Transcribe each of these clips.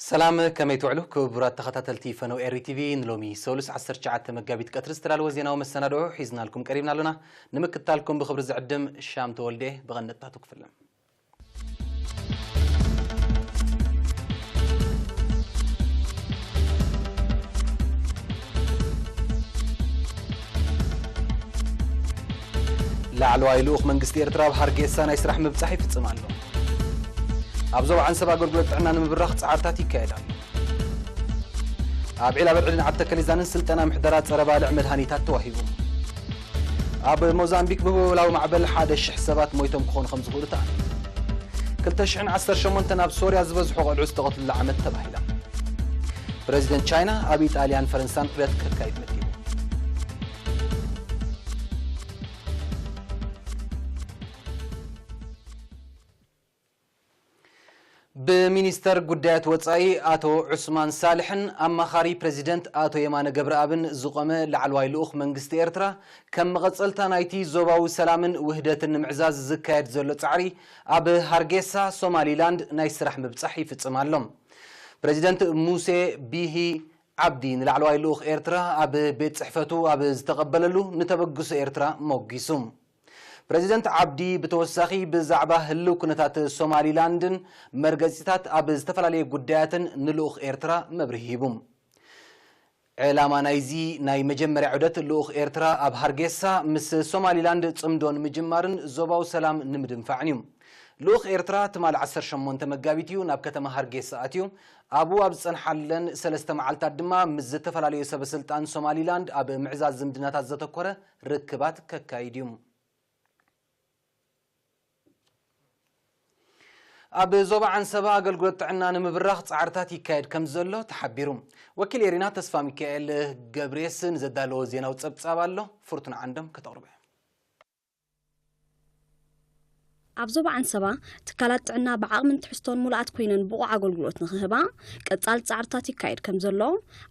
ሰላም፣ ከመይ ትውዕሉ ክቡራት ተኸታተልቲ ፈነው ኤሪ ቲቪ? ንሎሚ ሰሉስ ዓሰርተ ትሽዓተ መጋቢት ቀትሪ ዝተዳለወ ዜናዊ መሰናድኦ ሒዝናልኩም ቀሪብና ኣሎና። ንምክትታልኩም ብኽብሪ ዝዕድም ሻም ተወልደ። ብቐንድታቱ ክፍልም። ላዕለዋይ ልኡኽ መንግስቲ ኤርትራ ኣብ ሃርጌሳ ናይ ስራሕ ምብጻሕ ይፍጽም ኣሎ። ኣብ ዞባ ዓንሰባ ኣገልግሎት ጥዕና ንምብራኽ ጻዕርታት ይካየድ ኣሎ። ኣብ ዒላ በርዕድን ዓዲ ተከሊዛንን ስልጠና ምሕደራ ጸረ ባልዕ መድሃኒታት ተዋሂቡ። ኣብ ሞዛምቢክ ብበበላዊ ማዕበል ሓደ ሽሕ ሰባት ሞይቶም ክኾኑ ከም ዝኽእሉ ተኣሚኑ። ክልተ ሽሕን ዓሰርተ ሸሞንተን ኣብ ሶርያ ዝበዝሑ ቆልዑ ዝተቐትሉሉ ዓመት ተባሂላ። ፕረዚደንት ቻይና ኣብ ኢጣልያን ፈረንሳን ዑደት ከካይድ መዲቡ። ብሚኒስተር ጉዳያት ወጻኢ ኣቶ ዑስማን ሳልሕን ኣማኻሪ ፕረዚደንት ኣቶ የማነ ገብረኣብን ዝቖመ ላዕለዋይ ልኡኽ መንግስቲ ኤርትራ፣ ከም መቐጸልታ ናይቲ ዞባዊ ሰላምን ውህደትን ንምዕዛዝ ዝካየድ ዘሎ ጻዕሪ፣ ኣብ ሃርጌሳ ሶማሊላንድ ናይ ስራሕ ምብጻሕ ይፍጽም ኣሎ። ፕረዚደንት ሙሴ ቢሂ ዓብዲ ንላዕለዋይ ልኡኽ ኤርትራ ኣብ ቤት ጽሕፈቱ ኣብ ዝተቐበለሉ፣ ንተበግሶ ኤርትራ ሞጊሱ። ፕረዚደንት ዓብዲ ብተወሳኺ ብዛዕባ ህልው ኩነታት ሶማሊላንድን መርገጺታት ኣብ ዝተፈላለየ ጉዳያትን ንልኡኽ ኤርትራ መብርሂ ሂቡ። ዕላማ ናይዚ ናይ መጀመርያ ዑደት ልኡኽ ኤርትራ ኣብ ሃርጌሳ ምስ ሶማሊላንድ ጽምዶ ንምጅማርን ዞባዊ ሰላም ንምድንፋዕን እዩ። ልኡኽ ኤርትራ ትማሊ ዓሰርተ ሸሞንተ መጋቢት እዩ ናብ ከተማ ሃርጌሳ ኣትዩ። ኣብኡ ኣብ ዝጸንሓለን ሰለስተ መዓልታት ድማ ምስ ዝተፈላለዩ ሰበ ስልጣን ሶማሊላንድ ኣብ ምዕዛዝ ዝምድናታት ዘተኮረ ርክባት ከካይድ እዩ። ኣብ ዞባ ዓንሰባ ኣገልግሎት ጥዕና ንምብራኽ ጻዕርታት ይካየድ ከም ዘሎ ተሓቢሩ። ወኪል ኤሪና ተስፋ ሚካኤል ገብሬስ ንዘዳለዎ ዜናዊ ጸብጻብ ኣሎ፣ ፍርቱና ዓንዶም ከተቕርቦ። ኣብ ዞባ ዓንሰባ ትካላት ጥዕና ብዓቕምን ትሕዝቶን ሙሉኣት ኮይነን ብቑዕ ኣገልግሎት ንኽህባ ቀጻሊ ጻዕርታት ይካየድ ከም ዘሎ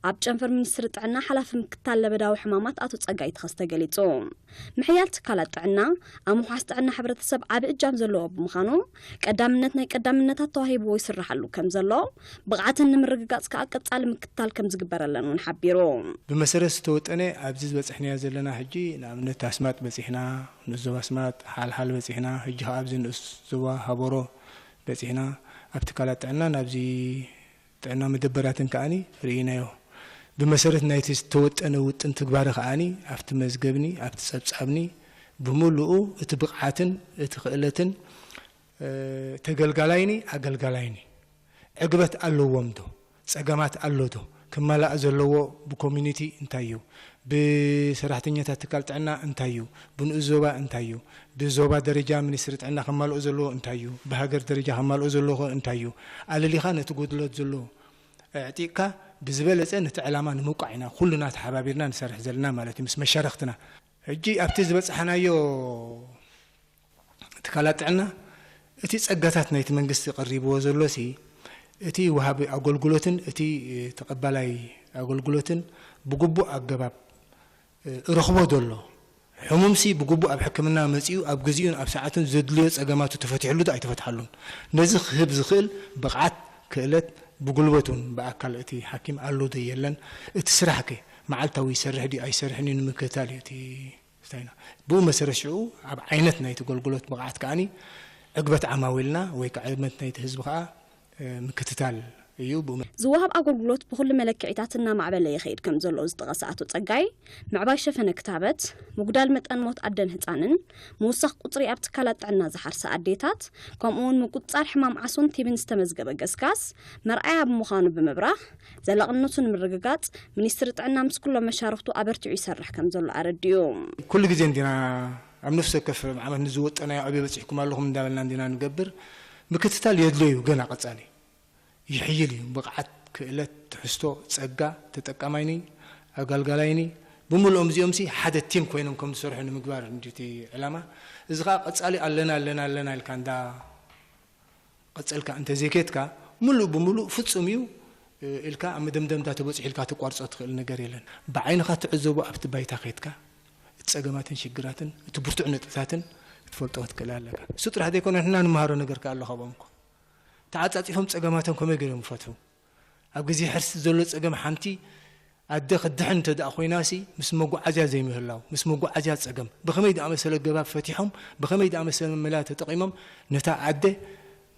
ኣብ ጨንፈር ሚኒስትሪ ጥዕና ሓላፊ ምክትታል ለበዳዊ ሕማማት ኣቶ ጸጋይ ተኸስተ ገሊጹ። ምሕያል ትካላት ጥዕና ኣብ ምውሓስ ጥዕና ሕብረተሰብ ዓቢ እጃም ዘለዎ ብምዃኑ ቀዳምነት ናይ ቀዳምነታት ተዋሂብዎ ይስራሓሉ ከም ዘሎ ብቕዓተን ንምርግጋጽ ከኣ ቀጻሊ ምክትታል ከም ዝግበረለን እውን ሓቢሩ። ብመሰረት ዝተወጠነ ኣብዚ ዝበጻሕናዮ ዘለና ሕጂ ንኣብነት ኣስማጥ በጺሕና፣ ንኡስ ዞባ ኣስማጥ፣ ሓልሓል በጺሕና፣ ሕጂ ከኣ ኣብዚ ንኡስ ዞባ ሃቦሮ በጺሕና፣ ኣብ ትካላት ጥዕናን ኣብዚ ጥዕና መደበራትን ከኣኒ ርኢናዮ። ብመሰረት ናይቲ ዝተወጠነ ውጥን ትግባረ ከኣኒ ኣብቲ መዝገብኒ ኣብቲ ጸብጻብኒ ብምሉኡ እቲ ብቕዓትን እቲ ክእለትን ተገልጋላይኒ ኣገልጋላይኒ ዕግበት ኣለዎም ዶ? ጸገማት ኣሎ ዶ? ክመላእ ዘለዎ ብኮሚኒቲ እንታይ እዩ? ብሰራሕተኛታት ትካል ጥዕና እንታይ እዩ? ብንኡስ ዞባ እንታይ እዩ? ብዞባ ደረጃ ሚኒስትሪ ጥዕና ከማልኦ ዘለዎ እንታይ እዩ? ብሃገር ደረጃ ከማልኦ ዘለዎ እንታይ እዩ? ኣለሊኻ ነቲ ጎድለት ዘሎ ኣዕጢቕካ ብዝበለጸ ነቲ ዕላማ ንምውቃዕ ኢና ኩሉና ተሓባቢርና ንሰርሕ ዘለና ማለት እዩ ምስ መሻርኽትና። ሕጂ ኣብቲ ዝበጻሕናዮ ትካላት ጥዕና እቲ ጸጋታት ናይቲ መንግስቲ ቀሪብዎ ዘሎ ሲ እቲ ወሃቢ ኣገልግሎትን እቲ ተቐባላይ ኣገልግሎትን ብግቡእ ኣገባብ ረኽቦ ዘሎ ሕሙምሲ ብግቡእ ኣብ ሕክምና መጺኡ ኣብ ግዚኡን ኣብ ሰዓቱን ዘድልዮ ጸገማቱ ተፈቲሕሉ ዶ ኣይተፈትሓሉን ነዚ ክህብ ዝኽእል ብቕዓት ክእለት ብጉልበት እውን ብኣካል እቲ ሓኪም ኣሎ ዶ የለን እቲ ስራሕ ከ መዓልታዊ ይሰርሕ ድዩ ኣይሰርሕን እዩ ንምክትታል እዩ እቲ ስታይና ብኡ መሰረት ሽዑ ኣብ ዓይነት ናይቲ ጎልጉሎት ብቕዓት ከኣኒ ዕግበት ዓማዊልና ወይ ከዓ ዕግበት ናይቲ ህዝቢ ከዓ ምክትታል እዩ። ብኡ ዝወሃብ ኣገልግሎት ብኹሉ መለክዒታት እናማዕበለ ይኸይድ ከም ዘሎ ዝጠቐሰ ኣቶ ጸጋይ፣ ምዕባይ ሸፈነ ክታበት፣ ምጉዳል መጠን ሞት ኣደን ህፃንን ምውሳኽ ቁፅሪ ኣብ ትካላት ጥዕና ዝሓርሳ ኣዴታት ከምኡ እውን ምቁፅፃር ሕማም ዓሶን ቲቢን ዝተመዝገበ ገስጋስ መርኣያ ብምዃኑ ብምብራኽ ዘላቕነቱ ንምርግጋፅ ሚኒስትሪ ጥዕና ምስ ኩሎም መሻርኽቱ ኣበርቲዑ ይሰርሕ ከም ዘሎ ኣረዲኡ። ኩሉ ግዜ እንዲና ኣብ ነፍሲ ወከፍ ዓመት ንዝወጠናዮ ኣበይ በፂሕኩም ኣለኹም እንዳበልና እንዲና ንገብር። ምክትታል የድልዮ እዩ። ገና ቀፃሊ ይሕይል እዩ። ብቕዓት፣ ክእለት፣ ትሕዝቶ፣ ፀጋ፣ ተጠቃማይኒ፣ ኣገልጋላይኒ ብምልኦም እዚኦም ሲ ሓደ ቲም ኮይኖም ከም ዝሰርሑ ንምግባር እንዲቲ ዕላማ። እዚ ከዓ ቀፃሊ ኣለና ኣለና ኣለና ኢልካ እንዳ ቀፀልካ እንተዘይከድካ ሙሉእ ብሙሉእ ፍፁም እዩ ኢልካ ኣብ መደምደምታ ተበፂሑ ኢልካ ትቋርፆ ትኽእል ነገር የለን። ብዓይንኻ ትዕዘቦ ኣብቲ ባይታ ከድካ እቲ ፀገማትን ሽግራትን እቲ ብርቱዕ ነጥብታትን ክትፈልጦ ክትክእል ኣለካ። እሱ ጥራሕ ዘይኮነ ንሕና ንመሃሮ ነገር ከ ኣሎ ካብኦም እኮ ተዓፃፂፎም ፀገማቶም ከመይ ገይሮም ይፈትሑ ኣብ ግዜ ሕርሲ ዘሎ ጸገም ሓንቲ ኣደ ክትድሕን እንተ ደኣ ኮይናሲ፣ ምስ መጓዓዝያ ዘይምህላው፣ ምስ መጓዓዝያ ጸገም፣ ብኸመይ ደኣ መሰለ ኣገባብ ፈቲሖም፣ ብኸመይ ደኣ መሰለ መላ ተጠቒሞም ነታ ኣደ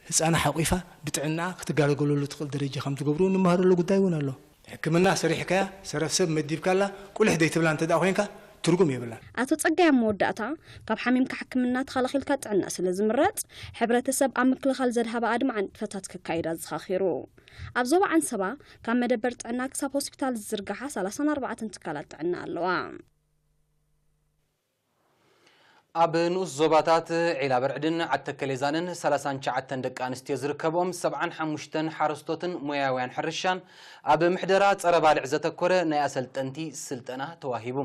ህጻና ሓቂፋ ብጥዕናኣ ክትጋለገለሉ ትኽእል ደረጃ ከም ትገብሩ እንመሃረሉ ጉዳይ እውን ኣሎ። ሕክምና ሰሪሕካያ፣ ሰረፍ ሰብ መዲብካላ፣ ቁልሕ ዘይትብላ እንተ ደኣ ኮይንካ፣ ትርጉም የብላን። ኣቶ ጸጋይ ኣብ መወዳእታ፣ ካብ ሓሚምካ ሕክምና ተኸላኺልካ ጥዕና ስለ ዝምረጽ፣ ሕብረተሰብ ኣብ ምክልኻል ዘድሃበ ኣድማዒ ንጥፈታት ከካይድ ኣዘኻኺሩ። ኣብ ዞባ ዓንሰባ፣ ካብ መደበር ጥዕና ክሳብ ሆስፒታል ዝዝርግሓ ሰላሳን ኣርባዕተን ትካላት ጥዕና ኣለዋ። ኣብ ንኡስ ዞባታት ዒላ በርዕድን ዓተከሌዛንን ሰላሳን ትሽዓተን ደቂ ኣንስትዮ ዝርከብኦም ሰብዓን ሓሙሽተን ሓረስቶትን ሞያውያን ሕርሻን ኣብ ምሕደራ ጸረ ባልዕ ዘተኮረ ናይ ኣሰልጠንቲ ስልጠና ተዋሂቡ።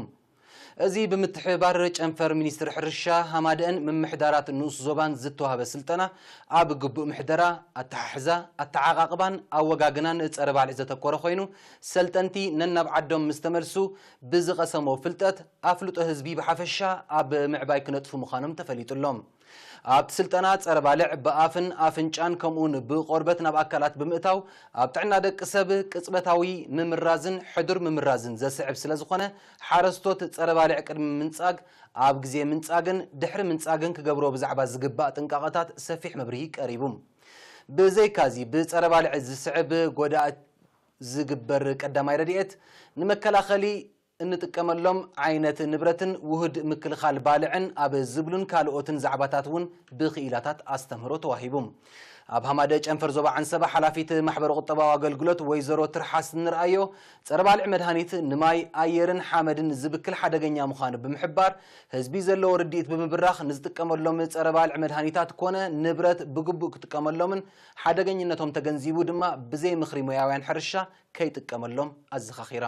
እዚ ብምትሕብባር ጨንፈር ሚኒስትሪ ሕርሻ ሃማደአን ምምሕዳራት ንኡስ ዞባን ዝተዋህበ ስልጠና ኣብ ግቡእ ምሕደራ፣ ኣተሓሕዛ፣ ኣተዓቓቕባን ኣወጋግናን ጸረ ባልዕ ዘተኮረ ኮይኑ፣ ሰልጠንቲ ነናብ ዓዶም ምስ ተመልሱ ብዝቐሰሞ ፍልጠት ኣፍልጦ ህዝቢ ብሓፈሻ ኣብ ምዕባይ ክነጥፉ ምዃኖም ተፈሊጡ ኣሎ። ኣብቲ ስልጠና ጸረ ባልዕ ብኣፍን ኣፍንጫን ከምኡውን ብቆርበት ናብ ኣካላት ብምእታው ኣብ ጥዕና ደቂ ሰብ ቅጽበታዊ ምምራዝን ሕዱር ምምራዝን ዘስዕብ ስለ ዝኾነ ሓረስቶት ጸረ ባልዕ ቅድሚ ምንጻግ፣ ኣብ ግዜ ምንጻግን ድሕሪ ምንጻግን ክገብርዎ ብዛዕባ ዝግባእ ጥንቃቐታት ሰፊሕ መብርሂ ቀሪቡ። ብዘይካዚ ብጸረ ባልዕ ዝስዕብ ጎዳእ ዝግበር ቀዳማይ ረድኤት ንመከላኸሊ እንጥቀመሎም ዓይነት ንብረትን ውሁድ ምክልኻል ባልዕን ኣብ ዝብሉን ካልኦትን ዛዕባታት እውን ብክኢላታት ኣስተምህሮ ተዋሂቡ። ኣብ ሃማደ ጨንፈር ዞባ ዓንሰባ ሓላፊት ማሕበረ ቁጠባዊ ኣገልግሎት ወይዘሮ ትርሓስ ንርኣዮ፣ ጸረ ባልዕ መድሃኒት ንማይ፣ ኣየርን ሓመድን ዝብክል ሓደገኛ ምዃኑ ብምሕባር፣ ህዝቢ ዘለዎ ርድኢት ብምብራኽ ንዝጥቀመሎም ጸረ ባልዕ መድሃኒታት ኮነ ንብረት ብግቡእ ክጥቀመሎምን ሓደገኝነቶም ተገንዚቡ ድማ ብዘይ ምኽሪ ሞያውያን ሕርሻ ከይጥቀመሎም ኣዘኻኺራ።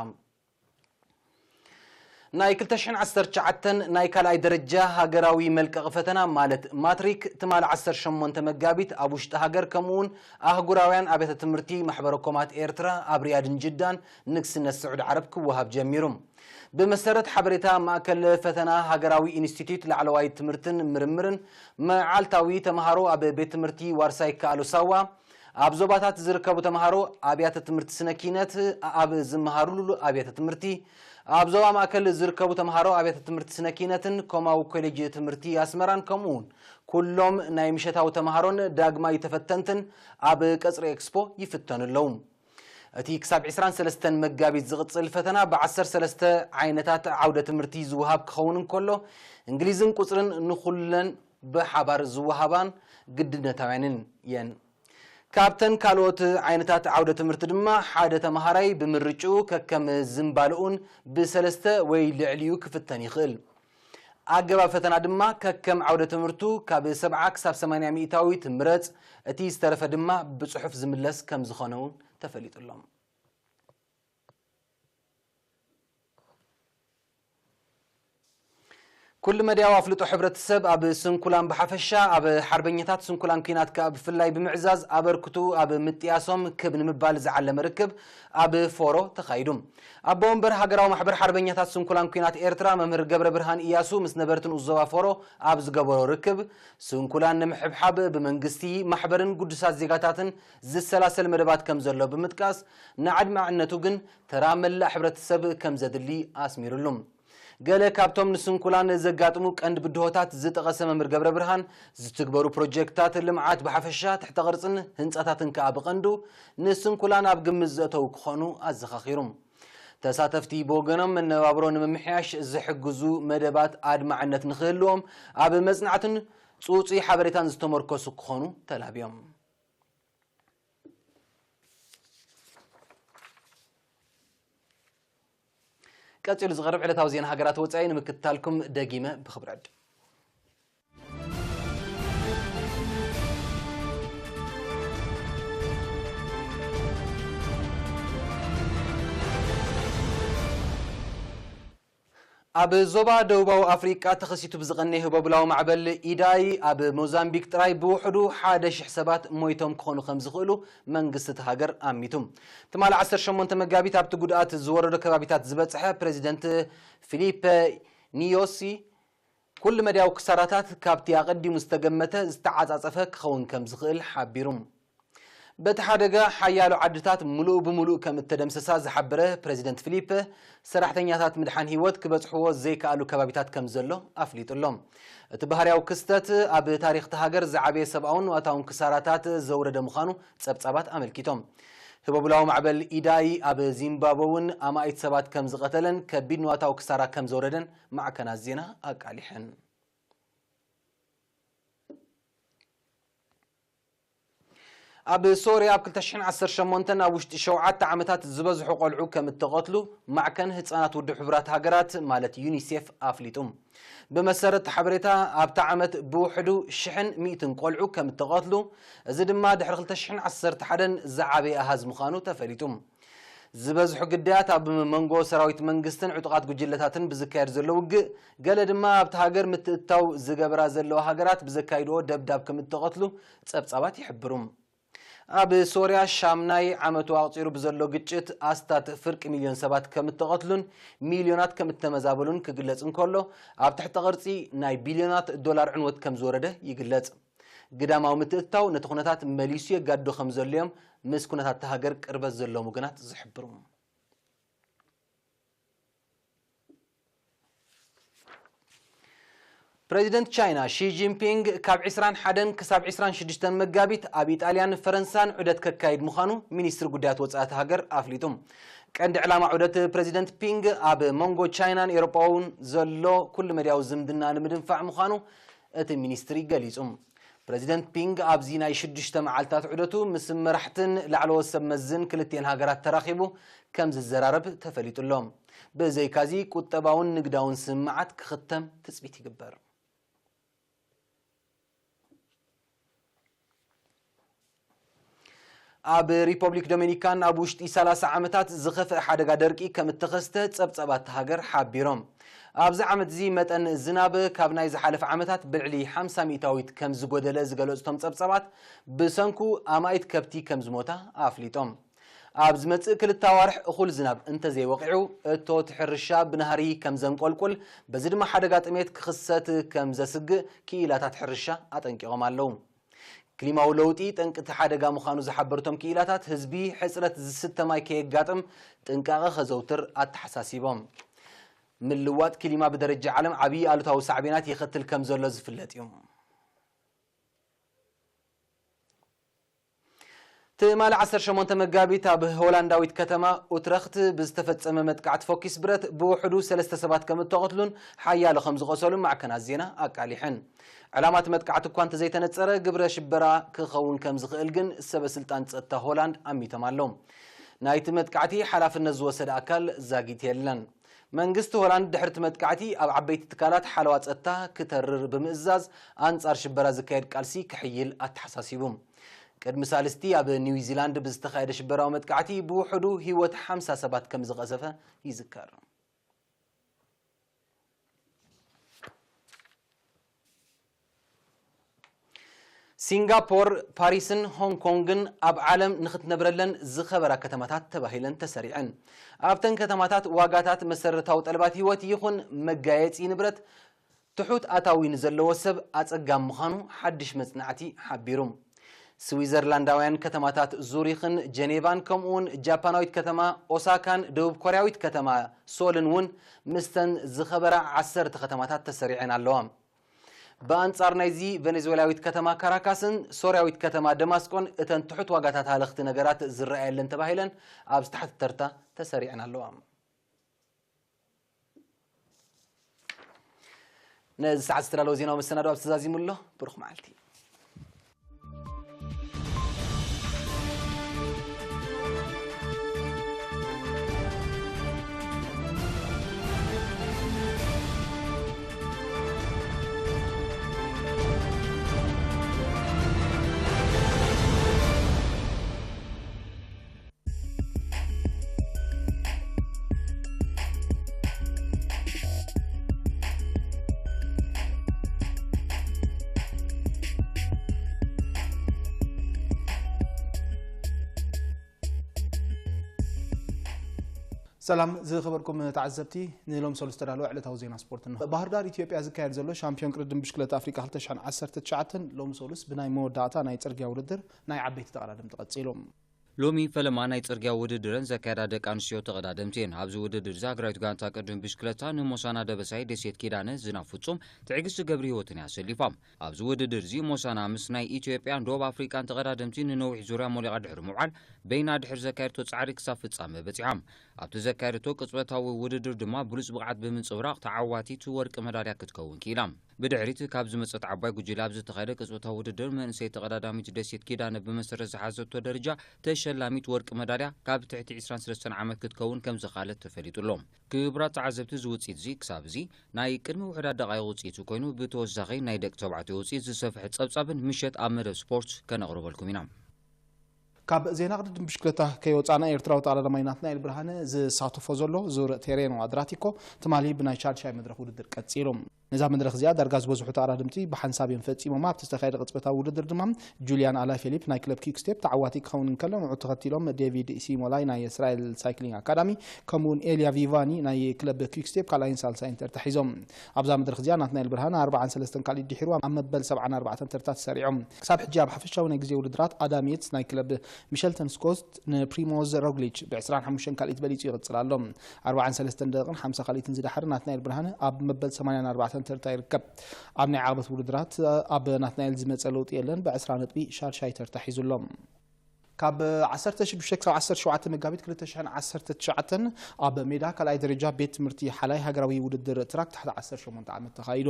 ናይ ክልተ ሽሕን ዓሰርተ ትሽዓተን ናይ ካልኣይ ደረጃ ሃገራዊ መልቀቒ ፈተና ማለት ማትሪክ ትማሊ ዓሰርተ ሸሞንተ መጋቢት ኣብ ውሽጢ ሃገር ከምኡ እውን ኣህጉራውያን ኣብያተ ትምህርቲ ማሕበረ ኮማት ኤርትራ ኣብ ሪያድን ጅዳን ንግስነት ስዑድ ዓረብ ክወሃብ ጀሚሩ። ብመሰረት ሓበሬታ ማእከል ፈተና ሃገራዊ ኢንስቲትዩት ላዕለዋይ ትምህርትን ምርምርን፣ መዓልታዊ ተምሃሮ ኣብ ቤት ትምህርቲ ዋርሳይ ይከኣሉ ሳዋ ኣብ ዞባታት ዝርከቡ ተምሃሮ ኣብያተ ትምህርቲ ስነ ኪነት ኣብ ዝመሃሩሉ ኣብያተ ትምህርቲ፣ ኣብ ዞባ ማእከል ዝርከቡ ተምሃሮ ኣብያተ ትምህርቲ ስነ ኪነትን ኮማዊ ኮሌጅ ትምህርቲ ኣስመራን ከምኡ እውን ኩሎም ናይ ምሸታዊ ተምሃሮን ዳግማይ ተፈተንትን ኣብ ቀጽሪ ኤክስፖ ይፍተኑ ኣለዉ። እቲ ክሳብ ዕስራን ሰለስተን መጋቢት ዝቕጽል ፈተና ብዓሰርተ ሰለስተ ዓይነታት ዓውደ ትምህርቲ ዝወሃብ ክኸውን እንከሎ፣ እንግሊዝን ቁጽርን ንኹለን ብሓባር ዝወሃባን ግድነታውያንን እየን። ካብተን ካልኦት ዓይነታት ዓውደ ትምህርቲ ድማ ሓደ ተምሃራይ ብምርጭኡ ከከም ዝንባልኡን ብሰለስተ ወይ ልዕሊኡ ክፍተን ይኽእል። ኣገባብ ፈተና ድማ ከከም ዓውደ ትምህርቱ ካብ ሰብዓ ክሳብ ሰማንያ ሚእታዊት ምረጽ፣ እቲ ዝተረፈ ድማ ብጽሑፍ ዝምለስ ከም ዝኾነ እውን ተፈሊጡ ኣሎ። ኩሉ መድያዊ ኣፍልጦ ሕብረተሰብ ኣብ ስንኩላን ብሓፈሻ፣ ኣብ ሓርበኛታት ስንኩላን ኲናት ከኣ ብፍላይ ብምዕዛዝ ኣበርክቱ ኣብ ምጥያሶም ክብ ንምባል ዝዓለመ ርክብ ኣብ ፎሮ ተኻይዱ። ኣቦ ወንበር ሃገራዊ ማሕበር ሓርበኛታት ስንኩላን ኲናት ኤርትራ መምህር ገብረ ብርሃን ኢያሱ ምስ ነበርቲ ንኡስ ዞባ ፎሮ ኣብ ዝገበሮ ርክብ፣ ስንኩላን ንምሕብሓብ ብመንግስቲ፣ ማሕበርን ግዱሳት ዜጋታትን ዝሰላሰል መደባት ከም ዘሎ ብምጥቃስ፣ ንኣድማዕነቱ ግን ተራ መላእ ሕብረተሰብ ከም ዘድሊ ኣስሚሩሉ። ገለ ካብቶም ንስንኩላን ዘጋጥሙ ቀንዲ ብድሆታት ዝጠቐሰ መምህር ገብረ ብርሃን፣ ዝትግበሩ ፕሮጀክትታት ልምዓት ብሓፈሻ፣ ትሕተ ቅርጽን ህንጻታትን ከኣ ብቐንዱ ንስንኩላን ኣብ ግምት ዘእተዉ ክኾኑ ኣዘኻኺሩ። ተሳተፍቲ ብወገኖም፣ መነባብሮ ንምምሕያሽ ዝሕግዙ መደባት ኣድማዕነት ንኽህልዎም ኣብ መጽናዕትን ጽጹይ ሓበሬታን ዝተመርኮሱ ክኾኑ ተላብዮም። ቀጺሉ ዝቐርብ ዕለታዊ ዜና ሃገራት ወጻኢ ንምክትታልኩም ደጊመ ብኽብሪ ዕድም። ኣብ ዞባ ደቡባዊ ኣፍሪቃ ተኸሲቱ ብዝቐነየ ህቦብላዊ ማዕበል ኢዳይ፣ ኣብ ሞዛምቢክ ጥራይ ብውሕዱ ሓደ ሽሕ ሰባት ሞይቶም ክኾኑ ከም ዝኽእሉ መንግስቲ እቲ ሃገር ኣሚቱ። ትማሊ ዓሰርተ ሸሞንተ መጋቢት ኣብቲ ጉድኣት ዝወረዶ ከባቢታት ዝበጽሐ ፕረዚደንት ፊሊፐ ኒዮሲ፣ ኩሉ መድያዊ ክሳራታት ካብቲ ኣቐዲሙ ዝተገመተ ዝተዓጻጸፈ ክኸውን ከም ዝኽእል ሓቢሩ። በቲ ሓደጋ ሓያሎ ዓድታት ምሉእ ብምሉእ ከም እተደምሰሳ ዝሓበረ ፕሬዚደንት ፊሊፕ፣ ሰራሕተኛታት ምድሓን ህይወት ክበጽሕዎ ዘይከኣሉ ከባቢታት ከም ዘሎ ኣፍሊጡ ኣሎ። እቲ ባህርያዊ ክስተት ኣብ ታሪኽ እታ ሃገር ዝዓበየ ሰብኣውን ንዋታውን ክሳራታት ዘውረደ ምዃኑ ጸብጻባት ኣመልኪቶም። ህቦብላዊ ማዕበል ኢዳይ ኣብ ዚምባብወ እውን ኣማኢት ሰባት ከም ዝቐተለን ከቢድ ንዋታዊ ክሳራ ከም ዘውረደን ማዕከናት ዜና ኣቃሊሐን። ኣብ ሶርያ ኣብ ክልተ ሽሕን ዓሰርተ ሸሞንተን ኣብ ውሽጢ ሸውዓተ ዓመታት ዝበዝሑ ቆልዑ ከም እተቐትሉ ማዕከን ህጻናት ውድብ ሕቡራት ሃገራት ማለት ዩኒሴፍ ኣፍሊጡ። ብመሰረት ሓበሬታ ኣብታ ዓመት ብውሕዱ ሽሕን ሚእትን ቆልዑ ከም እተቐትሉ፣ እዚ ድማ ድሕሪ ክልተ ሽሕን ዓሰርተ ሓደን ዝዓበየ ኣሃዝ ምዃኑ ተፈሊጡ። ዝበዝሑ ግዳያት ኣብ መንጎ ሰራዊት መንግስትን ዕጡቓት ጉጅለታትን ብዝካየድ ዘሎ ውግእ፣ ገለ ድማ ኣብቲ ሃገር ምትእትታው ዝገብራ ዘለዋ ሃገራት ብዘካይድዎ ደብዳብ ከም እተቐትሉ ጸብጻባት ይሕብሩ። ኣብ ሶርያ ሻምናይ ዓመቱ ኣቕጺሩ ብዘሎ ግጭት ኣስታት ፍርቂ ሚልዮን ሰባት ከም እተቐትሉን ሚልዮናት ከም እተመዛበሉን ክግለጽ እንከሎ፣ ኣብ ትሕቲ ቅርጺ ናይ ቢልዮናት ዶላር ዕንወት ከም ዝወረደ ይግለጽ። ግዳማዊ ምትእትታው ነቲ ኩነታት መሊሱ የጋድዶ ከም ዘሎ'ዮም ምስ ኩነታት እታ ሃገር ቅርበት ዘለዎም ወገናት ዝሕብሩ። ፕሬዚደንት ቻይና ሺ ጂንፒንግ ካብ ዕስራን ሓደን ክሳብ ዕስራን ሽዱሽተን መጋቢት ኣብ ኢጣልያን ፈረንሳን ዑደት ከካይድ ምዃኑ ሚኒስትሪ ጉዳያት ወጻኢ እታ ሃገር ኣፍሊጡ። ቀንዲ ዕላማ ዑደት ፕሬዚደንት ፒንግ ኣብ መንጎ ቻይናን ኤውሮጳውን ዘሎ ኩሉ መድያዊ ዝምድና ንምድንፋዕ ምዃኑ እቲ ሚኒስትሪ ገሊጹ። ፕሬዚደንት ፒንግ ኣብዚ ናይ ሽዱሽተ መዓልታት ዑደቱ ምስ መራሕትን ላዕለዎት ሰብ መዝን ክልቲኤን ሃገራት ተራኺቡ ከም ዝዘራረብ ተፈሊጡ ኣሎ። ብዘይካዚ ቁጠባውን ንግዳውን ስምምዓት ክኽተም ትጽቢት ይግበር። ኣብ ሪፐብሊክ ዶሚኒካን ኣብ ውሽጢ ሰላሳ ዓመታት ዝኸፍአ ሓደጋ ደርቂ ከም እተኸስተ ጸብጻባት እታ ሃገር ሓቢሮም። ኣብዚ ዓመት እዚ መጠን ዝናብ ካብ ናይ ዝሓለፈ ዓመታት ብልዕሊ ሓምሳ ሚእታዊት ከም ዝጎደለ ዝገለጹ እቶም ጸብጻባት፣ ብሰንኩ ኣማኢት ከብቲ ከም ዝሞታ ኣፍሊጦም። ኣብ ዝመጽእ ክልተ ኣዋርሕ እኹል ዝናብ እንተዘይወቒዑ፣ እቶት ሕርሻ ብናህሪ ከም ዘንቆልቁል፣ በዚ ድማ ሓደጋ ጥሜት ክኽሰት ከም ዘስግእ ክኢላታት ሕርሻ ኣጠንቂቖም ኣለዉ። ክሊማዊ ለውጢ ጠንቂ እቲ ሓደጋ ምዃኑ ዝሓበሩ እቶም ክኢላታት፣ ህዝቢ ሕጽረት ዝስተ ማይ ከየጋጥም ጥንቃቐ ከዘውትር ኣተሓሳሲቦም። ምልዋጥ ክሊማ ብደረጃ ዓለም ዓብዪ ኣሉታዊ ሳዕቤናት የኸትል ከም ዘሎ ዝፍለጥ እዩ። ትማሊ ዓሰርተ ሸሞንተ መጋቢት ኣብ ሆላንዳዊት ከተማ ኡትረኽት ብዝተፈጸመ መጥቃዕቲ ፎኪስ ብረት ብውሕዱ ሰለስተ ሰባት ከም እተቐትሉን ሓያሎ ከም ዝቖሰሉን ማዕከናት ዜና ኣቃሊሐን። ዕላማ እቲ መጥቃዕቲ እኳ እንተዘይተነጸረ፣ ግብረ ሽበራ ክኸውን ከም ዝኽእል ግን ሰበ ስልጣን ጸጥታ ሆላንድ ኣሚቶም ኣለዉ። ናይቲ መጥቃዕቲ ሓላፍነት ዝወሰደ ኣካል ዛጊት የለን። መንግስቲ ሆላንድ ድሕሪ እቲ መጥቃዕቲ ኣብ ዓበይቲ ትካላት ሓለዋ ጸጥታ ክተርር ብምእዛዝ፣ ኣንጻር ሽበራ ዝካየድ ቃልሲ ክሕይል ኣተሓሳሲቡ። ቅድሚ ሳልስቲ ኣብ ኒውዚላንድ ብዝተኻየደ ሽበራዊ መጥቃዕቲ ብውሕዱ ህይወት ሓምሳ ሰባት ከም ዝቐሰፈ ይዝከር። ሲንጋፖር፣ ፓሪስን ሆንግ ኮንግን ኣብ ዓለም ንኽትነብረለን ዝኸበራ ከተማታት ተባሂለን ተሰሪዐን። ኣብተን ከተማታት ዋጋታት መሰረታዊ ጠለባት ህይወት ይኹን መጋየጺ ንብረት ትሑት ኣታዊ ንዘለዎ ሰብ ኣጸጋም ምዃኑ ሓድሽ መጽናዕቲ ሓቢሩ። ስዊዘርላንዳውያን ከተማታት ዙሪኽን ጀኔቫን ከምኡውን ጃፓናዊት ከተማ ኦሳካን ደቡብ ኮርያዊት ከተማ ሶልን እውን ምስተን ዝኸበራ ዓሰርተ ከተማታት ተሰሪዐን ኣለዋ። ብኣንጻር ናይዚ፣ ቬኔዙዌላዊት ከተማ ካራካስን ሶርያዊት ከተማ ደማስቆን እተን ትሑት ዋጋታት ሃለኽቲ ነገራት ዝረኣየለን ተባሂለን ኣብ ዝተሓተ ተርታ ተሰሪዐን ኣለዋ። ነዚ ሰዓት ዝተዳለወ ዜናዊ መሰናዶ ኣብዚ ተዛዚሙ ኣሎ። ብሩኽ መዓልቲ። ሰላም ዝኸበርኩም ተዓዘብቲ፣ ንሎም ሰሉስ ተዳለወ ዕለታዊ ዜና ስፖርትና። ባህር ዳር ኢትዮጵያ ዝካየድ ዘሎ ሻምፒዮን ቅድድም ብሽክለታ ኣፍሪቃ ክልተ ሽሕን ዓሰርተ ትሽዓተን ሎም ሰሉስ ብናይ መወዳእታ ናይ ጽርግያ ውድድር ናይ ዓበይቲ ተቐዳደምቲ ቀጺሉ። ሎሚ ፈለማ ናይ ጽርግያ ውድድረን ዘካየዳ ደቂ ኣንስትዮ ተቐዳደምቲ እየን። ኣብዚ ውድድር እዚ ሃገራዊት ጋንታ ቅድድም ብሽክለታ ንሞሳና ደበሳይ፣ ደሴት ኪዳነ፣ ዝና ፍጹም፣ ትዕግስቲ ገብረ ህይወትን እያ ኣሰሊፋ። ኣብዚ ውድድር እዚ ሞሳና ምስ ናይ ኢትዮጵያን ደቡብ ኣፍሪቃን ተቐዳደምቲ ንነዊሕ ዙርያ ሞሊቓ ድሕሪ ምውዓል በይና ድሕሪ ዘካየድቶ ጻዕሪ ክሳብ ፍጻመ በጺሓ። ኣብቲ ዘካየደቶ ቅጽበታዊ ውድድር ድማ ብሉጽ ብቕዓት ብምንጽብራቕ ተዓዋቲት ወርቂ መዳልያ ክትከውን ክኢላ። ብድሕሪት ካብ ዝመጸት ዓባይ ጉጅለ ኣብ ዝተኻየደ ቅጽበታዊ ውድድር መንእሰይ ተቐዳዳሚት ደሴት ኪዳነ ብመሰረት ዝሓዘቶ ደረጃ ተሸላሚት ወርቂ መዳልያ ካብ ትሕቲ ዕስራን ሰለስተን ዓመት ክትከውን ከም ዝኻለት ተፈሊጡ ኣሎ። ክቡራት ተዓዘብቲ፣ እዚ ውጽኢት እዚ ክሳብ እዚ ናይ ቅድሚ ውሑዳት ደቓይቕ ውጽኢቱ ኮይኑ፣ ብተወሳኺ ናይ ደቂ ተባዕትዮ ውጽኢት ዝሰፍሐ ጸብጻብን ምሸት ኣብ መደብ ስፖርት ከነቕርበልኩም ኢና። ካብ ዜና ቅድድም ብሽክለታ ከይወጻና፣ ኤርትራዊ ተቐዳዳማይ ናትናኤል ብርሃነ ዝሳተፎ ዘሎ ዙር ቴሬኖ ኣድራቲኮ ትማሊ ብናይ ሻድሻይ መድረኽ ውድድር ቀጺሉ። ነዛ መድረኽ እዚኣ ዳርጋ ዝበዝሑ ተቐዳደምቲ ብሓንሳብ እዮም ፈጺሞማ። ኣብቲ ዝተኻየደ ቅጽበታዊ ውድድር ድማ ጁልያን ኣላፊሊፕ ናይ ክለብ ኪክስቴፕ ተዓዋቲ ክኸውን እንከሎ፣ ንዑ ተኸቲሎም ዴቪድ ሲሞላይ ናይ እስራኤል ሳይክሊንግ ኣካዳሚ፣ ከምኡውን ኤልያ ቪቫኒ ናይ ክለብ ኪክስቴፕ ካልኣይን ሳልሳይን ተርታ ሒዞም። ኣብዛ መድረኽ እዚኣ ናትናኤል ብርሃነ ኣርባዓን ሰለስተን ካልኢት ድሒሩ ኣብ መበል ሰብዓን ኣርባዕተን ተርታ ተሰሪዖም። ክሳብ ሕጂ ኣብ ሓፈሻዊ ናይ ግዜ ውድድራት ኣዳም የትስ ናይ ክለብ ሚሸልተን ስኮት ንፕሪሞዝ ሮግሊች ብ ዕስራን ሓሙሽተን ካልኢት በሊጹ ይቕጽል ኣሎ። ኣርባዓን ሰለስተን ደቂቕን ሓምሳ ካልኢትን ዝደሓረ ናትናኤል ብርሃነ ኣብ መበል ሰማንያን ኣርባዕተን ተርታ ይርከብ። ኣብ ናይ ዓቕበት ውድድራት ኣብ ናትናኤል ዝመጸ ለውጢ የለን። ብ ዕስራ ነጥቢ ሻድሻይ ተርታ ሒዙ ኣሎ። ካብ ዓሰርተ ሽዱሽተ ክሳብ ዓሰርተ ሸውዓተ መጋቢት ክልተ ሽሕን ዓሰርተ ትሽዓተን ኣብ ሜዳ ካልኣይ ደረጃ ቤት ትምህርቲ ሓላይ ሃገራዊ ውድድር ትራክ ትሕቲ ዓሰርተ ሸሞንተ ዓመት ተኻይዱ።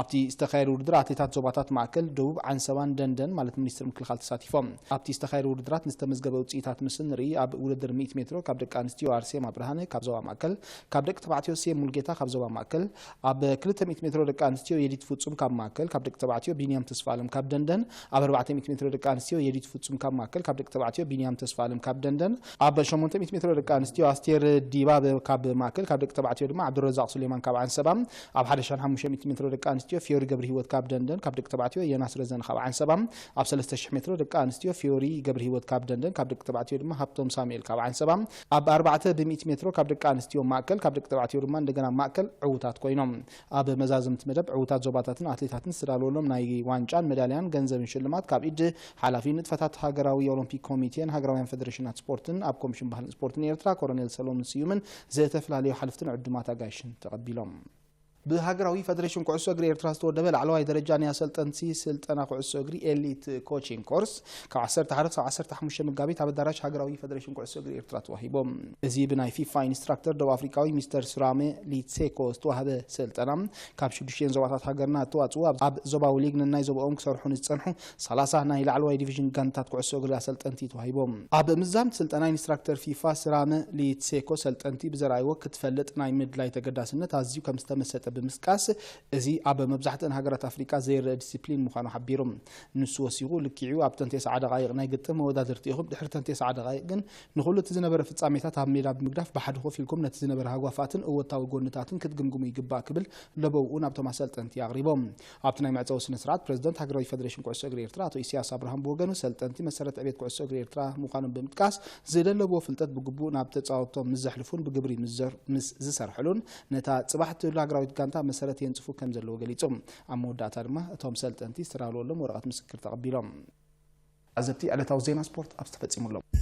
ኣብቲ ዝተኻየደ ውድድር ኣትሌታት ዞባታት ማእከል፣ ደቡብ፣ ዓንሰባን ደንደን ማለት ሚኒስትሪ ምክልኻል ተሳቲፎም። ኣብቲ ዝተኻየደ ውድድራት ንዝተመዝገበ ውፅኢታት ምስ ንርኢ፣ ኣብ ውድድር ሚእቲ ሜትሮ ካብ ደቂ ኣንስትዮ ኣርሴማ ብርሃነ ካብ ዞባ ማእከል፣ ካብ ደቂ ተባዕትዮ ሴም ሙልጌታ ካብ ዞባ ማእከል፣ ኣብ ክልተ ሚእቲ ሜትሮ ደቂ ኣንስትዮ የዲት ፍጹም ካብ ማእከል፣ ካብ ደቂ ተባዕትዮ ቢንያም ተስፋለም ካብ ደንደን፣ ኣብ ኣርባዕተ ሚእቲ ሜትሮ ደቂ ኣንስትዮ የዲት ፍጹም ካብ ማእከል፣ ካብ ደቂ ተባዕትዮ ቢንያም ተስፋለም ካብ ደንደን፣ ኣብ ሸሞንተ ሚእቲ ሜትሮ ደቂ ኣንስትዮ ኣስቴር ዲባበ ካብ ማእከል፣ ካብ ደቂ ተባዕትዮ ድማ ዓብዱረዛቕ ሱሌማን ካብ ዓንሰባ፣ ኣብ ሓደ ሽሕን ሓሙሽተ ሚእቲ ሜትሮ ደቂ ኣንስትዮ ፊዮሪ ገብረ ህይወት ካብ ደንደን፣ ካብ ደቂ ተባዕትዮ የናስ ረዘን ካብ ዓንሰባ፣ ኣብ ሰለስተ ሽሕ ሜትሮ ደቂ ኣንስትዮ ፊዮሪ ገብረ ህይወት ካብ ደንደን፣ ካብ ደቂ ተባዕትዮ ድማ ሃብቶም ሳሙኤል ካብ ዓንሰባ፣ ኣብ ኣርባዕተ ብሚእቲ ሜትሮ ካብ ደቂ ኣንስትዮ ማእከል፣ ካብ ደቂ ተባዕትዮ ድማ እንደገና ማእከል ዕዉታት ኮይኖም። ኣብ መዛዘምቲ መደብ ዕዉታት ዞባታትን ኣትሌታትን ዝተዳለወሎም ናይ ዋንጫን መዳልያን ገንዘብን ሽልማት ካብ ኢድ ሓላፊ ንጥፈታት ሃገራዊ ኦሎምፒክ ኮሚቴን ሃገራውያን ፈደሬሽናት ስፖርትን ኣብ ኮሚሽን ባህልን ስፖርትን ኤርትራ ኮሎኔል ሰሎሞን ስዩምን ዝተፈላለዩ ሓለፍትን ዕዱማት ኣጋይሽን ተቐቢሎም። ብሃገራዊ ፈደሬሽን ኩዕሶ እግሪ ኤርትራ ዝተወደበ ላዕለዋይ ደረጃ ናይ ኣሰልጠንቲ ስልጠና ኩዕሶ እግሪ ኤሊት ኮቺንግ ኮርስ ካብ ዓሰርተ ሓደ ክሳብ ዓሰርተ ሓሙሽተ መጋቢት ኣብ ኣዳራሽ ሃገራዊ ፈደሬሽን ኩዕሶ እግሪ ኤርትራ ተዋሂቦም። እዚ ብናይ ፊፋ ኢንስትራክተር ደቡብ ኣፍሪቃዊ ሚስተር ሱራመ ሊትሴኮ ዝተዋህበ ስልጠና፣ ካብ ሽዱሽተን ዞባታት ሃገርና እተዋጽኡ ኣብ ዞባዊ ሊግ ነናይ ዞባኦም ክሰርሑ ንዝጸንሑ ሰላሳ ናይ ላዕለዋይ ዲቪዥን ጋንታት ኩዕሶ እግሪ ኣሰልጠንቲ ተዋሂቦም። ኣብ ምዛም ስልጠና ኢንስትራክተር ፊፋ ስራመ ሊትሴኮ ሰልጠንቲ ብዘርኣይዎ ክትፈልጥ ናይ ምድላይ ተገዳስነት ኣዝዩ ከም ዝተመሰጠ ብምስቃስ፣ እዚ ኣብ መብዛሕትአን ሃገራት ኣፍሪቃ ዘይረአ ዲሲፕሊን ምዃኑ ሓቢሩ። ንሱ ወሲኹ፣ ልክዕ'ዩ፣ ኣብተን ተስዓ ደቓይቕ ናይ ግጥም መወዳድርቲ ኢኹም፣ ድሕሪ ተን ተስዓ ደቓይቕ ግን ንኹሉ እቲ ዝነበረ ፍጻሜታት ኣብ ሜዳ ብምግዳፍ ብሓደ ኮፍ ኢልኩም ነቲ ዝነበረ ሃጓፋትን እወታዊ ጎንታትን ክትግምግሙ ይግባእ ክብል ለበውኡ ናብቶም ኣሰልጠንቲ ኣቕሪቦም። ኣብቲ ናይ መዕጸዊ ስነ ስርዓት ፕረዚደንት ሃገራዊ ፈደሬሽን ኩዕሶ እግሪ ኤርትራ ኣቶ ኢሳያስ ኣብርሃም ብወገኑ ሰልጠንቲ መሰረት ዕቤት ኩዕሶ እግሪ ኤርትራ ምዃኖም ብምጥቃስ ዝደለብዎ ፍልጠት ብግቡእ ናብ ተጻወትቶም ምስ ዘሕልፉን ብግብሪ ምስ ዘር-፣ ምስ ዝሰርሕሉን ነታ ጽባሕ ትህሉ ሃገራዊት ጋንታ መሰረት የንጽፉ ከም ዘለዉ ገሊጹ። ኣብ መወዳእታ ድማ እቶም ሰልጠንቲ ዝተዳለወሎም ወረቐት ምስክር ተቐቢሎም። ዓዘብቲ ዕለታዊ ዜና ስፖርት ኣብዚ ተፈጺሙ ኣሎ።